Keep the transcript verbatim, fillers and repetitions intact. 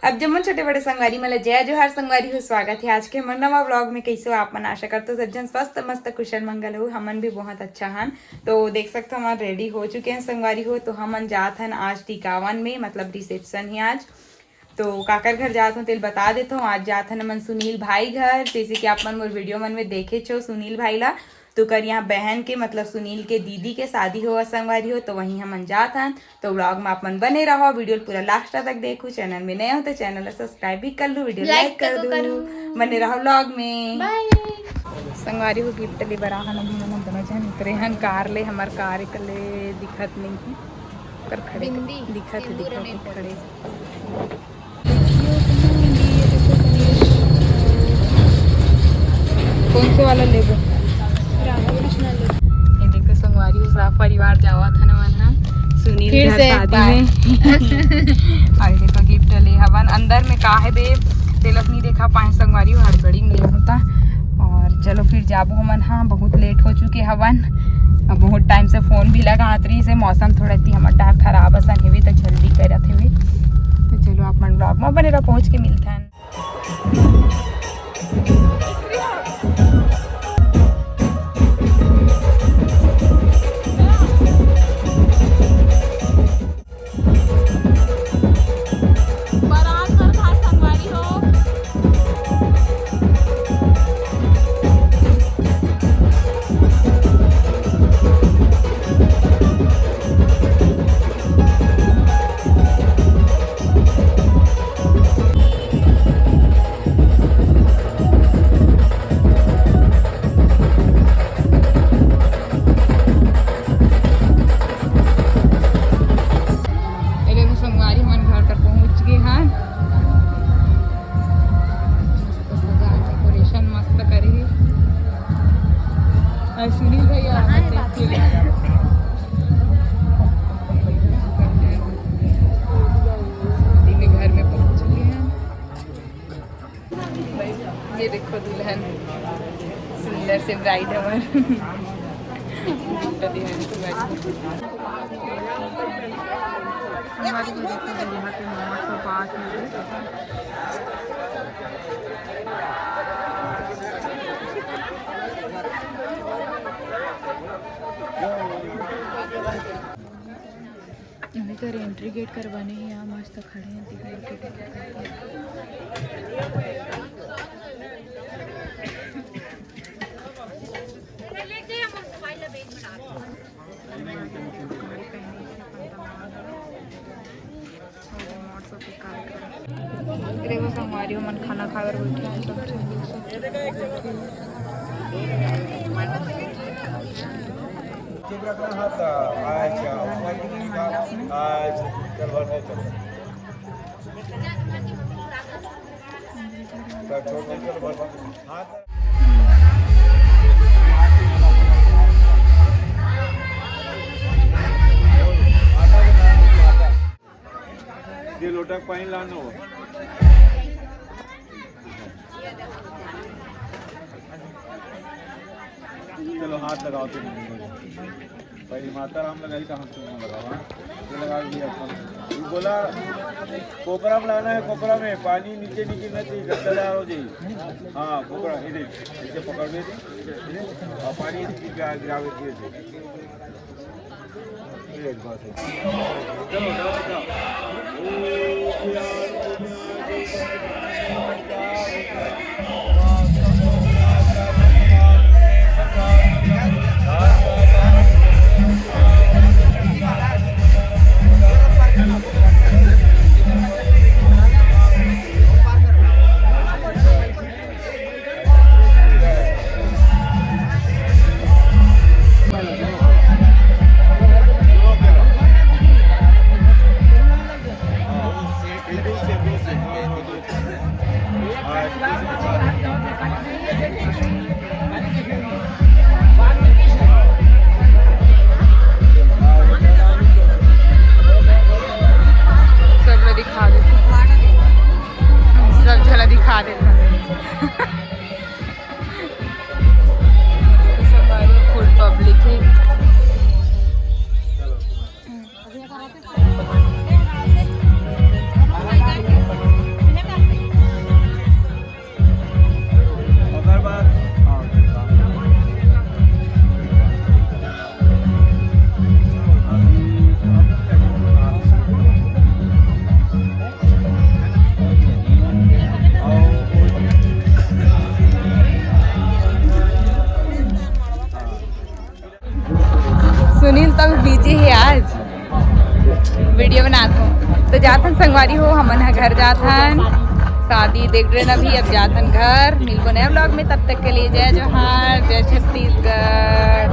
अब जम्मो छोटे बड़े संगवारी मन ल जय जोहार संगवारी हो, स्वागत हे आज के हमर नवा vlog में। कइसे हो आप मन? आशा करत हो सब झन स्वस्थ मस्त कुशल मंगल हो। हमन भी बहुत अच्छा हन। तो देख सकत हो हमन ready हो चुके हैं संगवारी हो। तो हमन जात हन आज टिकावन में, मतलब reception हे आज। तो काकर घर जात हन तेल बता देत हूँ। आज जात हन हमन सुनील भाई घर, जैसे कि आप मन मोर video मन में देखे छो सुनील भाई ला। तो कर यहाँ बहन के, मतलब सुनील के दीदी के शादी होवत संगवारी हो, तो वहीं हमन जात हन। तो vlog में आप मन बने रहो, video ल पूरा last तक देखो। Channel में नए हो तो channel ला subscribe भी कर लो, video like like कर तको दो। करो। बने रहो vlog में। Bye। संगवारी हो gift ले बर आहन, अभी हमन दोनों झन उतरे हन car ले। हमर car एकले दिखत नहीं हे, पर खड़े बिंदी, दिखत हे, सिंदूर दिखत हे में खड़े। कौन से वाला लेबो? राधा कृष्णा लेबो। ये देखो संगवारी हो, सब परिवार जावत हन हमन ह सुनील फिर घर से एक शादी बार। में। अउ ये देखो gift ले हवन, अंदर में का हे बे, तेला नहीं देखा पाए संगवारी हो, हड़बड़ी में होता। और चलो फिर जाबो हमन, हाँ बहुत late हो चुके हवन। अब बहुत time से phone भी लगात रही से, मौसम थोड़ा इतनी हमर डार खराब असन हेवे, तो जल्दी करत हेवे। तो चलो आप मन vlog में बने रहो, पहुँच के मिलथन। ए देखो संगवारी मन घर तक पहुंच गे हन। मस्त सजा decoration मस्त करे हे। अउ सुनील भैया कहाँ हे आवत हे बाबू? फिर। शादी में घर में पहुंच गए हैं। ये देखो दुल्हन, सुंदर से bride हमर। हमारी भी देखो दुल्हा के मामा सब बात है। अभी तो entry gate करवाने ही यहाँ मस्त खड़े हैं, टिकट, टिकट, टिकट। देखो संगवारी मन खाना खाकर बैठे हैं, सब झन। चुप रखना हाथ। अच्छा, अच्छा, चल, बस, चल। चल, छोड़ दे, चल, बस। हाथ। ये लोटा पानी लाना हो। चलो, हाथ लगाओ तुम। पहले माता राम लगाई, तो हम तुम लगाओ, हाँ? ये लगा दिया अपन। ये बोला, कोपरा में लाना है, कोपरा में पानी नीचे नहीं गिरना चाहिए, गंदा हो जाए। हाँ, कोपरा, ये देख, इसे पकड़ में दे, और पानी गिरा, गिरा के दे। सब ला दिखा देते, सब झला दिखा देते। Full public है। जी हे आज वीडियो बनात हो तो जाथन संगवारी हो, हमन ह घर जाथन। शादी देख रहे ना अभी, अब जाथन घर। मिलबो नया ब्लॉग में, तब तक के लिए जय जोहार, जय छत्तीसगढ़।